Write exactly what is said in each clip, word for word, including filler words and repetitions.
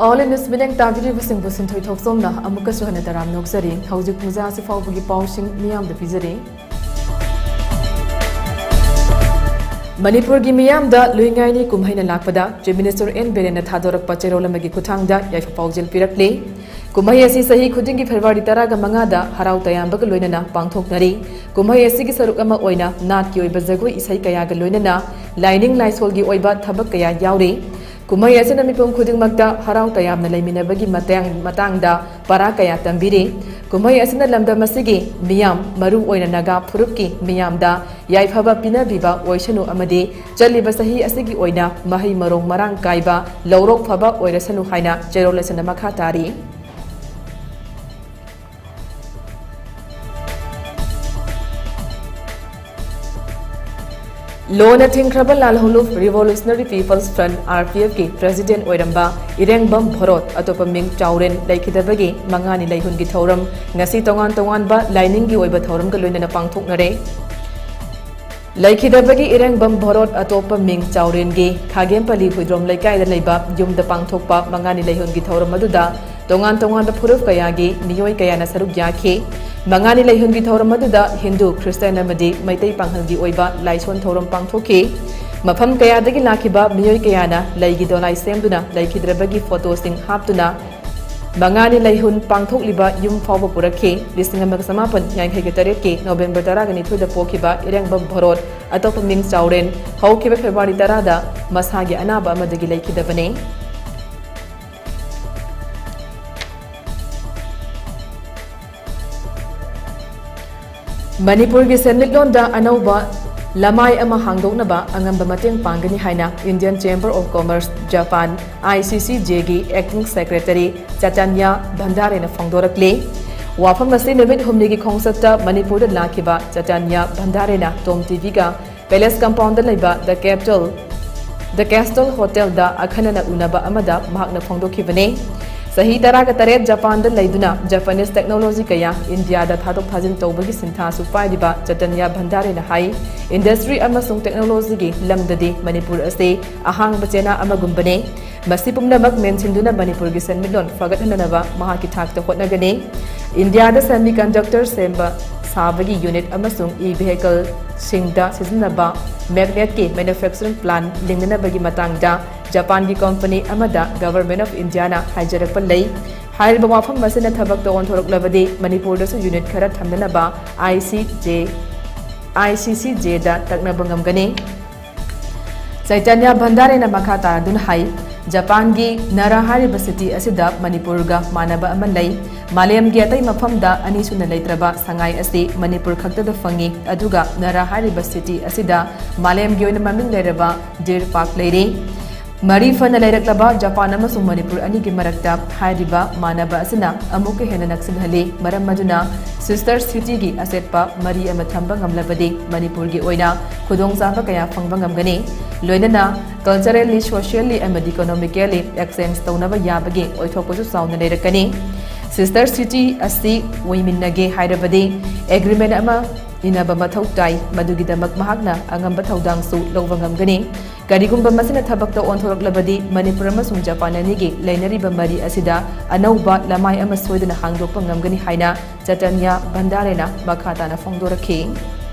All News ꯃꯤꯠꯌꯦꯡ ꯇꯥꯕꯤꯔꯤꯕꯁꯤꯡꯕꯨ ꯁꯤꯟꯊꯣꯏ ꯊꯣꯛꯆꯣꯝꯅ ꯑꯃꯨꯛꯀꯁꯨ ꯍꯟꯅ ꯇꯔꯥꯝꯅ ꯑꯣꯛꯆꯔꯤ꯫ ꯍꯧꯖꯤꯛ ꯄꯨꯡꯖꯥ ꯑꯁꯤ ꯐꯥꯎꯕꯒꯤ ꯄꯥꯎꯁꯤꯡ ꯃꯤꯌꯥꯝꯗ ꯄꯤꯖꯔꯤ꯫ ꯃꯅꯤꯄꯨꯔꯒꯤ ꯃꯤꯌꯥꯝꯗ ꯂꯨꯏꯉꯥꯏꯅꯤ ꯀꯨꯝꯍꯩꯅ ꯂꯥꯛꯄꯗ Chief Minister ꯑꯦꯟ ꯕꯤꯔꯦꯟꯅ ꯊꯥꯗꯣꯔꯛꯄ ꯆꯦꯔꯣꯜ ꯑꯃꯒꯤ ꯈꯨꯠꯊꯥꯡꯗ ꯌꯥꯏꯐ ꯄꯥꯎꯖꯦꯜ ꯄꯤꯔꯛꯂꯤ꯫ ꯀꯨꯝꯍꯩ ꯑꯁꯤ ꯆꯍꯤ ꯈꯨꯗꯤꯡꯒꯤ February ꯇꯔꯥꯒ ꯃꯉꯥꯗ ꯍꯔꯥꯎ ꯇꯌꯥꯝꯕꯒ ꯂꯣꯏꯅꯅ ꯄꯥꯡꯊꯣꯛꯅꯔꯤ꯫ ꯀꯨꯝꯍꯩ ꯑꯁꯤꯒꯤ ꯁꯔꯨꯛ ꯑꯃ ꯑꯣꯏꯅ ꯅꯥꯠꯀꯤ ꯑꯣꯏꯕ ꯖꯒꯣꯏ ꯏꯁꯩ ꯀꯌꯥꯒ ꯂꯣꯏꯅꯅ ꯂꯥꯏꯅꯤꯡ ꯂꯥꯏꯁꯣꯜꯒꯤ ꯑꯣꯏꯕ ꯊꯕꯛ ꯀꯌꯥ ꯌꯥꯎꯔꯤ꯫ ꯀꯨꯝꯍꯩ ꯑꯁꯤꯅ ꯃꯤꯄꯨꯝ ꯈꯨꯗꯤꯡꯃꯛꯇ ꯍꯔꯥꯎ ꯇꯌꯥꯝꯅ ꯂꯩꯃꯤꯟꯅꯕꯒꯤ ꯃꯇꯥꯡ-, ꯃꯇꯥꯡꯗ ꯄꯔꯥ ꯀꯌꯥ ꯇꯝꯕꯤꯔꯤ꯫ ꯀꯨꯝꯍꯩ ꯑꯁꯤꯅ ꯂꯝꯗꯝ ꯑꯁꯤꯒꯤ ꯃꯤꯌꯥꯝ, ꯃꯔꯨ ꯑꯣꯏꯅ ꯅꯥꯒꯥ ꯐꯨꯔꯨꯞꯀꯤ ꯃꯤꯌꯥꯝꯗ ꯌꯥꯏꯐꯕ ꯄꯤꯅꯕꯤꯕ ꯑꯣꯏꯁꯅꯨ ꯑꯃꯗꯤ ꯆꯠꯂꯤꯕ ꯆꯍꯤ ꯑꯁꯤꯒꯤ ꯑꯣꯏꯅ ꯃꯍꯩ ꯃꯔꯣꯡ ꯃꯔꯥꯡ ꯀꯥꯏꯕ ꯂꯧꯔꯣꯛ ꯐꯕ ꯑꯣꯏꯔꯁꯅꯨ ꯍꯥꯏꯅ ꯆꯦꯔꯣꯜ ꯑꯁꯤꯅ ꯃꯈꯥ ꯇꯥꯔꯤ꯫ ꯂꯣꯅ ꯊꯤꯡꯈ꯭ꯔꯕ ꯂꯥꯜꯍꯧꯂꯨꯞ Revolutionary People's Front, R P F ꯀꯤ President ꯑꯣꯏꯔꯝꯕ ꯏꯔꯦꯡꯕꯝ ꯚꯣꯔꯣꯠ, ꯑꯇꯣꯞꯄ ꯃꯤꯡ ꯆꯥꯎꯔꯦꯟ, ꯂꯩꯈꯤꯗꯕꯒꯤ ꯃꯉꯥꯅꯤ ꯂꯩꯍꯨꯟꯒꯤ ꯊꯧꯔꯝ ꯉꯁꯤ ꯇꯣꯉꯥꯟ ꯇꯣꯉꯥꯟꯕ ꯂꯥꯏꯅꯤꯡꯒꯤ ꯑꯣꯏꯕ ꯊꯧꯔꯝꯒ ꯂꯣꯏꯅꯅ ꯄꯥꯡꯊꯣꯛꯅꯔꯦ꯫ ꯂꯩꯈꯤꯗꯕꯒꯤ ꯏꯔꯦꯡꯕꯝ ꯚꯣꯔꯣꯠ, ꯑꯇꯣꯞꯄ ꯃꯤꯡ ꯆꯥꯎꯔꯦꯟꯒꯤ ꯈꯥꯒꯦꯝꯄꯜꯂꯤ ꯍꯨꯏꯗ꯭ꯔꯣꯝ ꯂꯩꯀꯥꯏꯗ ꯂꯩꯕ ꯌꯨꯝꯗ ꯄꯥꯡꯊꯣꯛꯄ ꯃꯉꯥꯅꯤ ꯂꯩꯍꯨꯟꯒꯤ ꯊꯧꯔꯝ ꯑꯗꯨꯗ ꯇꯣꯉꯥꯟ ꯇꯣꯉꯥꯟꯕ ꯐꯨꯔꯨꯞ ꯀꯌꯥꯒꯤ ꯃꯤꯑꯣꯏ ꯀꯌꯥꯅ ꯁꯔꯨꯛ ꯌꯥꯈꯤ꯫ ꯃꯉꯥꯅꯤ ꯂꯩꯍꯨꯟꯒꯤ ꯊꯧꯔꯝ ꯑꯗꯨꯗ ꯍꯤꯟꯗꯨ, ꯈ꯭ꯔꯤꯁꯇꯥꯟ ꯑꯃꯗꯤ ꯃꯩꯇꯩ ꯄꯥꯉꯜꯒꯤ ꯑꯣꯏꯕ ꯂꯥꯏꯁꯣꯟ ꯊꯧꯔꯝ ꯄꯥꯡꯊꯣꯛꯈꯤ꯫ ꯃꯐꯝ ꯀꯌꯥꯗꯒꯤ ꯂꯥꯛꯈꯤꯕ ꯃꯤꯑꯣꯏ ꯀꯌꯥꯅ ꯂꯩꯒꯤ ꯗꯣꯂꯥꯏ ꯁꯦꯝꯗꯨꯅ ꯂꯩꯈꯤꯗ꯭ꯔꯕꯒꯤ ꯐꯣꯇꯣꯁꯤꯡ ꯍꯥꯞꯇꯨꯅ ꯃꯉꯥꯅꯤ ꯂꯩꯍꯨꯟ ꯄꯥꯡꯊꯣꯛꯂꯤꯕ ꯌꯨꯝ ꯐꯥꯎꯕ ꯄꯨꯔꯛꯈꯤ꯫ ꯂꯤꯁꯤꯡ ꯑꯃꯒ ꯆꯃꯥꯄꯟ ꯌꯥꯡꯈꯩꯒ ꯇꯔꯦꯠꯀꯤ November ꯇꯔꯥꯒ ꯅꯤꯊꯣꯏꯗ ꯄꯣꯛꯈꯤꯕ ꯏꯔꯦꯡꯕꯝ ꯚꯣꯔꯣꯠ, ꯑꯇꯣꯞꯄ ꯃꯤꯡ ꯆꯥꯎꯔꯦꯟ, ꯍꯧꯈꯤꯕ February ꯇꯔꯥꯗ ꯃꯁꯥꯒꯤ ꯑꯅꯥꯕ ꯑꯃꯗꯒꯤ ꯂꯩꯈꯤꯗꯕꯅꯤ꯫ ꯃꯅꯤꯄꯨꯔꯒꯤ ꯁꯦꯟꯃꯤꯠꯂꯣꯟꯗ ꯑꯅꯧꯕ ꯂꯃꯥꯏ ꯑꯃ ꯍꯥꯡꯗꯣꯛꯅꯕ ꯑꯉꯝꯕ ꯃꯇꯦꯡ ꯄꯥꯡꯒꯅꯤ ꯍꯥꯏꯅ Indian Chamber of Commerce, Japan, I C C J ꯒꯤ Acting Secretary ꯆꯇꯟꯌ ꯚꯟꯗꯥꯔꯦꯅ ꯐꯣꯡꯗꯣꯔꯛꯂꯤ꯫ ꯋꯥꯐꯝ ꯑꯁꯤ ꯅꯨꯃꯤꯠ ꯍꯨꯝꯅꯤꯒꯤ ꯈꯣꯡꯆꯠꯇ ꯃꯅꯤꯄꯨꯔꯗ ꯂꯥꯛꯈꯤꯕ ꯆꯇꯟꯌ ꯚꯟꯗꯥꯔꯦꯅ Tom T V ꯒ Palace Compound ꯗ ꯂꯩꯕ The Capital, The Castle Hotel ꯗ ꯑꯈꯟꯅꯅ ꯎꯅꯕ ꯑꯃꯗ ꯃꯍꯥꯛꯅ ꯐꯣꯡꯗꯣꯛꯈꯤꯕꯅꯤ꯫ ꯆꯍꯤ ꯇꯔꯥꯒ ꯇꯔꯦꯠ ꯖꯄꯥꯟꯗ ꯂꯩꯗꯨꯅ ꯖꯄꯥꯅꯤꯁ ꯇꯦꯛꯅꯣꯂꯣꯖꯤ ꯀꯌꯥ ꯏꯟꯗꯤꯌꯥꯗ ꯊꯥꯗꯣꯛ ꯊꯥꯖꯤꯟ ꯇꯧꯕꯒꯤ ꯁꯤꯟꯊꯥꯁꯨ ꯄꯥꯏꯔꯤꯕ ꯆꯇꯟꯌꯥ ꯚꯟꯗꯥꯔꯦꯅ ꯍꯥꯏ, ꯏꯟꯗꯁꯇ꯭ꯔꯤ ꯑꯃꯁꯨꯡ ꯇꯦꯛꯅꯣꯂꯣꯖꯤꯒꯤ ꯂꯝꯗꯗꯤ ꯃꯅꯤꯄꯨꯔ ꯑꯁꯤ ꯑꯍꯥꯡꯕ ꯆꯦꯅꯥ ꯑꯃꯒꯨꯝꯕꯅꯤ꯫ ꯃꯁꯤ ꯄꯨꯝꯅꯃꯛ ꯃꯦꯟꯁꯤꯟꯗꯨꯅ ꯃꯅꯤꯄꯨꯔꯒꯤ ꯁꯦꯟꯃꯤꯠꯂꯣꯟ ꯐꯒꯠꯍꯟꯅꯅꯕ ꯃꯍꯥꯛꯀꯤ ꯊꯥꯛꯇ ꯍꯣꯠꯅꯒꯅꯤ꯫ ꯏꯟꯗꯤꯌꯥꯗ semiconductor ꯁꯦꯝꯕ ꯁꯥꯕꯒꯤ unit ꯑꯃꯁꯨꯡ e-vehicleꯁꯤꯡꯗ ꯁꯤꯖꯤꯟꯅꯕ magnetꯀꯤ manufacturing plant ꯂꯤꯡꯅꯅꯕꯒꯤ ꯃꯇꯥꯡꯗ ꯖꯄꯥꯟꯒꯤ company ꯑꯃꯗ Government of Indiaꯅ ꯍꯥꯏꯖꯔꯛꯄ ꯂꯩ꯫ ꯍꯥꯏꯔꯤꯕ ꯋꯥꯐꯝ ꯑꯁꯤꯅ ꯊꯕꯛꯇ ꯑꯣꯟꯊꯣꯔꯛꯂꯕꯗꯤ ꯃꯅꯤꯄꯨꯔꯗꯁꯨ unit ꯈꯔ ꯊꯝꯅꯅꯕ ICJ, ICCJꯗ ꯇꯛꯅꯕ ꯉꯝꯒꯅꯤ꯫ ꯆꯩꯇꯟꯌ ꯚꯟꯗꯥꯔꯦꯅ ꯃꯈꯥ ꯇꯥꯗꯨꯅ ꯍꯥꯏ, ꯖꯄꯥꯟꯒꯤ ꯅꯔꯥ ꯍꯥꯏꯔꯤꯕ city ꯑꯁꯤꯗ ꯃꯅꯤꯄꯨꯔꯒ ꯃꯥꯟꯅꯕ ꯑꯃ ꯂꯩ꯫ ꯃꯥꯂꯦꯝꯒꯤ ꯑꯇꯩ ꯃꯐꯝꯗ ꯑꯅꯤꯁꯨꯅ ꯂꯩꯇ꯭ꯔꯕ ꯁꯉꯥꯏ ꯑꯁꯤ ꯃꯅꯤꯄꯨꯔ ꯈꯛꯇꯗ ꯐꯪꯉꯤ꯫ ꯑꯗꯨꯒ ꯅꯔꯥ ꯍꯥꯏꯔꯤꯕ city ꯑꯁꯤꯗ ꯃꯥꯂꯦꯝꯒꯤ ꯑꯣꯏꯅ ꯃꯃꯤꯡ ꯂꯩꯔꯕ Deer Park ꯂꯩꯔꯤ꯫ ꯃꯔꯤ ꯐꯅ ꯂꯩꯔꯛꯂꯕ ꯖꯄꯥꯟ ꯑꯃꯁꯨꯡ ꯃꯅꯤꯄꯨꯔ ꯑꯅꯤꯒꯤ ꯃꯔꯛꯇ ꯍꯥꯏꯔꯤꯕ ꯃꯥꯟꯅꯕ ꯑꯁꯤꯅ ꯑꯃꯨꯛꯀ ꯍꯦꯟꯅ ꯅꯛꯁꯤꯟꯍꯜꯂꯤ꯫ ꯃꯔꯝ ꯑꯗꯨꯅ sister cityꯒꯤ ꯑꯆꯦꯠꯄ ꯃꯔꯤ ꯑꯃ ꯊꯝꯕ ꯉꯝꯂꯕꯗꯤ ꯃꯅꯤꯄꯨꯔꯒꯤ ꯑꯣꯏꯅ ꯈꯨꯗꯣꯡꯆꯥꯕ ꯀꯌꯥ ꯐꯪꯕ ꯉꯝꯒꯅꯤ꯫ ꯂꯣꯏꯅꯅ culturally, socially ꯑꯃꯗꯤ economically exchange ꯇꯧꯅꯕ ꯌꯥꯕꯒꯤ ꯑꯣꯏꯊꯣꯛꯄꯁꯨ ꯆꯥꯎꯅ ꯂꯩꯔꯛꯀꯅꯤ꯫ Sister city ꯑꯁꯤ ꯑꯣꯏꯃꯤꯟꯅꯒꯦ ꯍꯥꯏꯔꯕꯗꯤ agreement ꯑꯃ ꯏꯅꯕ ꯃꯊꯧ ꯇꯥꯏ꯫ ꯃꯗꯨꯒꯤꯗꯃꯛ ꯃꯍꯥꯛꯅ ꯑꯉꯝꯕ ꯊꯧꯗꯥꯡꯁꯨ ꯂꯧꯕ ꯉꯝꯒꯅꯤ꯫ ꯀꯔꯤꯒꯨꯝꯕ ꯃꯁꯤꯅ ꯊꯕꯛꯇ ꯑꯣꯟꯊꯣꯔꯛꯂꯕꯗꯤ ꯃꯅꯤꯄꯨꯔ ꯑꯃꯁꯨꯡ ꯖꯄꯥꯟ ꯑꯅꯤꯒꯤ ꯂꯩꯅꯔꯤꯕ ꯃꯔꯤ ꯑꯁꯤꯗ ꯑꯅꯧꯕ ꯂꯃꯥꯏ ꯑꯃ ꯁꯣꯏꯗꯅ ꯍꯥꯡꯗꯣꯛꯄ ꯉꯝꯒꯅꯤ ꯍꯥꯏꯅ ꯆꯇꯟꯌ ꯚꯟꯗꯥꯔꯦꯅ ꯃꯈꯥ ꯇꯥꯅ ꯐꯣꯡꯗꯣꯔꯛꯈꯤ꯫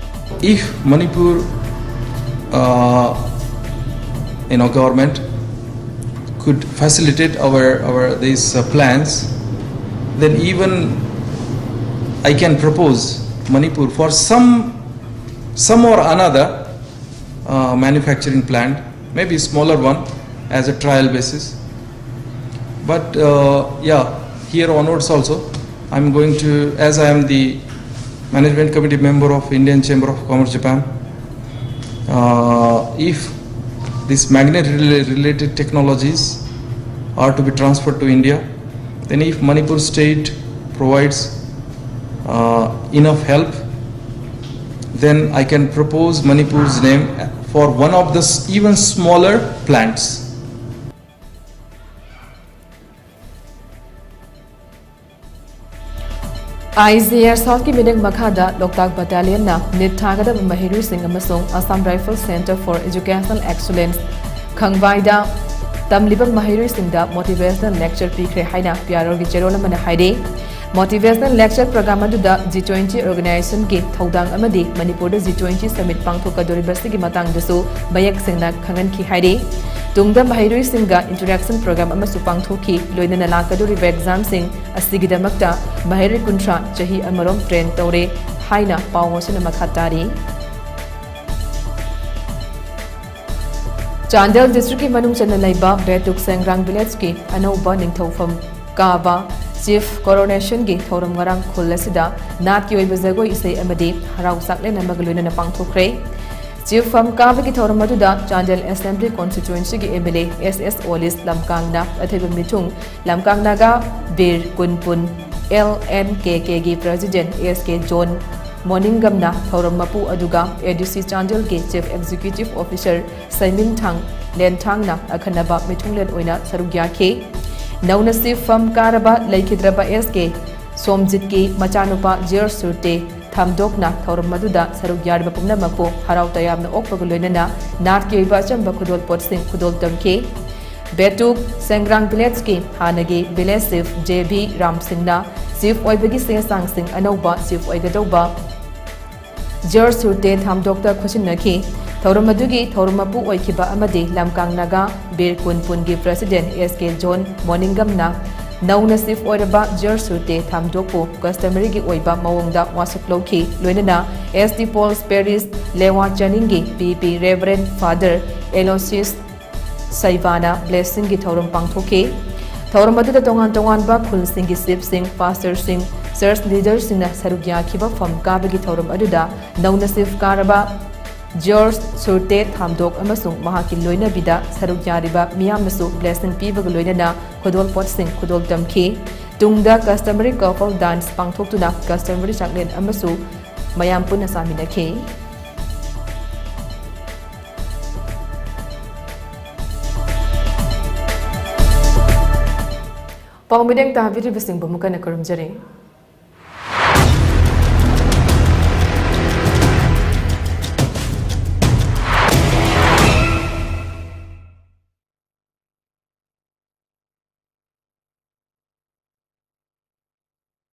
If Manipur, uh, you know, government could facilitate our, our these uh, plans, then even I can propose Manipur for some, some or another uh, manufacturing plant, maybe smaller one, as a trial basis. But uh, yeah, here onwards also, I'm going to, as I am the management committee member of Indian Chamber of Commerce Japan, uh, if these magnet rela- related technologies are to be transferred to India, then if Manipur state provides uh, enough help, then I can propose Manipur's name for one of the s- even smaller plants. IGR South ꯀꯤ ꯃꯤꯠꯌꯦꯡ ꯃꯈꯥꯗ ꯂꯣꯛꯇꯥꯛ Battalion ꯅ NEET ꯊꯥꯒꯗꯕ ꯃꯍꯩꯔꯣꯏꯁꯤꯡ ꯑꯃꯁꯨꯡ Assam Rifle Centre for Educational Excellence ꯈꯪꯕꯥꯏꯗ ꯇꯝꯂꯤꯕ ꯃꯍꯩꯔꯣꯏꯁꯤꯡꯗ motivational lecture ꯄꯤꯈ꯭ꯔꯦ ꯍꯥꯏꯅ PRO ꯒꯤ ꯆꯦꯔꯣꯜ ꯑꯃꯅ ꯍꯥꯏꯔꯤ꯫ Motivational lecture program ꯑꯗꯨꯗ G twenty organization ꯒꯤ ꯊꯧꯗꯥꯡ ꯑꯃꯗꯤ ꯃꯅꯤꯄꯨꯔꯗ G twenty summit ꯄꯥꯡꯊꯣꯛꯀꯗꯧꯔꯤꯕꯁꯤꯒꯤ ꯃꯇꯥꯡꯗꯁꯨ ꯃꯌꯦꯛ ꯁꯦꯡꯅ ꯈꯪꯍꯟꯈꯤ ꯍꯥꯏꯔꯤ꯫ ꯇꯨꯡꯗ ꯃꯍꯩꯔꯣꯏꯁꯤꯡꯒ interaction program ꯑꯃꯁꯨ ꯄꯥꯡꯊꯣꯛꯈꯤ꯫ ꯂꯣꯏꯅꯅ ꯂꯥꯛꯀꯗꯧꯔꯤꯕ exam ꯁꯤꯡ ꯑꯁꯤꯒꯤꯗꯃꯛꯇ ꯃꯍꯩꯔꯣꯏ ꯀꯨꯟꯊ꯭ꯔꯥ ꯆꯍꯤ ꯑꯃꯔꯣꯝ train ꯇꯧꯔꯦ ꯍꯥꯏꯅ ꯄꯥꯎ ꯑꯁꯤꯅ ꯃꯈꯥ ꯇꯥꯔꯤ꯫ ꯆꯥꯟꯗꯦꯜ district ꯀꯤ ꯃꯅꯨꯡ ꯆꯟꯅ ꯂꯩꯕ ꯕꯦꯇꯨꯛ ꯁꯦꯡꯒ꯭ꯔꯥꯡ village ꯀꯤ ꯑꯅꯧꯕ ꯅꯤꯡꯊꯧꯐꯝ ꯀꯥꯕ chief coronation ꯒꯤ ꯊꯧꯔꯝ ꯉꯔꯥꯡ ꯈꯨꯜ ꯑꯁꯤꯗ ꯅꯥꯠꯀꯤ ꯑꯣꯏꯕ ꯖꯒꯣꯏ ꯏꯁꯩ ꯑꯃꯗꯤ ꯍꯔꯥꯎ ꯆꯥꯛꯂꯦꯟ ꯑꯃꯒ ꯂꯣꯏꯅꯅ ꯄꯥꯡꯊꯣꯛꯈ꯭ꯔꯦ꯫ Chief ꯐꯝ ꯀꯥꯕꯒꯤ ꯊꯧꯔꯝ ꯑꯗꯨꯗ ꯆꯥꯟꯗꯦꯜ Assembly Constituency ꯒꯤ MLA S S ꯑꯣꯂꯤꯁ ꯂꯝꯀꯥꯡꯅ ꯑꯊꯣꯏꯕ ꯃꯤꯊꯨꯡ, ꯂꯝꯀꯥꯡ ꯅꯥꯒꯥ ꯕꯤꯔ ꯀꯨꯟꯄꯨꯟ LNKK ꯒꯤ president S K ꯖꯣꯟ ꯃꯣꯅꯤꯡꯒꯝꯅ ꯊꯧꯔꯝ ꯃꯄꯨ ꯑꯗꯨꯒ ADC ꯆꯥꯟꯗꯦꯜꯒꯤ chief executive officer ꯁꯩꯃꯤꯟꯊꯥꯡ ꯂꯦꯟꯊꯥꯡꯅ ꯑꯈꯟꯅꯕ ꯃꯤꯊꯨꯡꯂꯦꯟ ꯑꯣꯏꯅ ꯁꯔꯨꯛ ꯌꯥꯈꯤ꯫ ꯅꯧꯅ chief ꯐꯝ ꯀꯥꯔꯕ ꯂꯩꯈꯤꯗ꯭ꯔꯕ S K ꯁꯣꯝꯖꯤꯠꯀꯤ ꯃꯆꯥꯅꯨꯄꯥ ꯖꯤꯌꯔ ꯁꯨꯔꯇꯦ ꯊꯥꯝꯗꯣꯛꯅ ꯊꯧꯔꯝ ꯑꯗꯨꯗ ꯁꯔꯨꯛ ꯌꯥꯔꯤꯕ ꯄꯨꯝꯅꯃꯛꯄꯨ ꯍꯔꯥꯎ ꯇꯌꯥꯝꯅ ꯑꯣꯛꯄꯒ ꯂꯣꯏꯅꯅ ꯅꯥꯠꯀꯤ ꯑꯣꯏꯕ ꯑꯆꯝꯕ ꯈꯨꯗꯣꯜꯄꯣꯠꯁꯤꯡ ꯈꯨꯗꯣꯜ ꯇꯝꯈꯤ꯫ ꯕꯦꯇꯨꯛ ꯁꯦꯡꯒ꯭ꯔꯥꯡ village ꯀꯤ ꯍꯥꯟꯅꯒꯤ village chief J B Ram ꯁꯤꯡꯅ chief ꯑꯣꯏꯕꯒꯤ ꯆꯦ ꯆꯥꯡꯁꯤꯡ ꯑꯅꯧꯕ chief ꯑꯣꯏꯒꯗꯧꯕ ꯖꯤꯌꯔ ꯁꯨꯔꯇꯦ ꯊꯥꯝꯗꯣꯛꯇ ꯈꯨꯠꯁꯤꯟꯅꯈꯤ꯫ ꯊꯧꯔꯝ ꯑꯗꯨꯒꯤ ꯊꯧꯔꯝ ꯃꯄꯨ ꯑꯣꯏꯈꯤꯕ ꯑꯃꯗꯤ ꯂꯝꯀꯥꯡ ꯅꯥꯒꯥ ꯕꯤꯔ ꯀꯨꯟ ꯄꯨꯟꯒꯤ president S K ꯖꯣꯟ ꯃꯣꯅꯤꯡꯒꯝꯅ ꯅꯧꯅ chief ꯑꯣꯏꯔꯕ ꯖꯤꯌꯔ ꯁꯨꯔꯇꯦ ꯊꯥꯝꯗꯣꯛꯄꯨ customary ꯒꯤ ꯑꯣꯏꯕ ꯃꯑꯣꯡꯗ ꯋꯥꯁꯛ ꯂꯧꯈꯤ꯫ ꯂꯣꯏꯅꯅ S D Paul's Parish ꯂꯦꯋꯥ ꯆꯅꯤꯡꯒꯤ P P Reverend Father Aloysius ꯁꯩꯕꯥꯅ blessing ꯒꯤ ꯊꯧꯔꯝ ꯄꯥꯡꯊꯣꯛꯈꯤ꯫ ꯊꯧꯔꯝ ꯑꯗꯨꯗ ꯇꯣꯉꯥꯟ ꯇꯣꯉꯥꯟꯕ ꯈꯨꯜꯁꯤꯡꯒꯤ chief ꯁꯤꯡ, pastor ꯁꯤꯡ, church leader ꯁꯤꯡꯅ ꯁꯔꯨꯛ ꯌꯥꯈꯤꯕ ꯐꯝ ꯀꯥꯕꯒꯤ ꯊꯧꯔꯝ ꯑꯗꯨꯗ ꯅꯧꯅ chief ꯀꯥꯔꯕ ꯖꯤꯌꯔ ꯁꯨꯔꯇꯦ ꯊꯥꯝꯗꯣꯛ ꯑꯃꯁꯨꯡ ꯃꯍꯥꯛꯀꯤ ꯂꯣꯏꯅꯕꯤꯗ ꯁꯔꯨꯛ ꯌꯥꯔꯤꯕ ꯃꯤꯌꯥꯝꯅꯁꯨ blessing ꯄꯤꯕꯒ ꯂꯣꯏꯅꯅ ꯈꯨꯗꯣꯜꯄꯣꯠꯁꯤꯡ ꯈꯨꯗꯣꯜ ꯇꯝꯈꯤ꯫ ꯇꯨꯡꯗ customary couple dance ꯄꯥꯡꯊꯣꯛꯇꯨꯅ customary ꯆꯥꯛꯂꯦꯟ ꯑꯃꯁꯨ ꯃꯌꯥꯝ ꯄꯨꯟꯅ ꯆꯥꯃꯤꯟꯅꯈꯤ꯫ ꯄꯥꯎ ꯃꯤꯠꯌꯦꯡ ꯇꯥꯕꯤꯔꯤꯕꯁꯤꯡꯕꯨ ꯑꯃꯨꯛ ꯍꯟꯅ ꯈꯨꯔꯨꯝꯖꯔꯤ꯫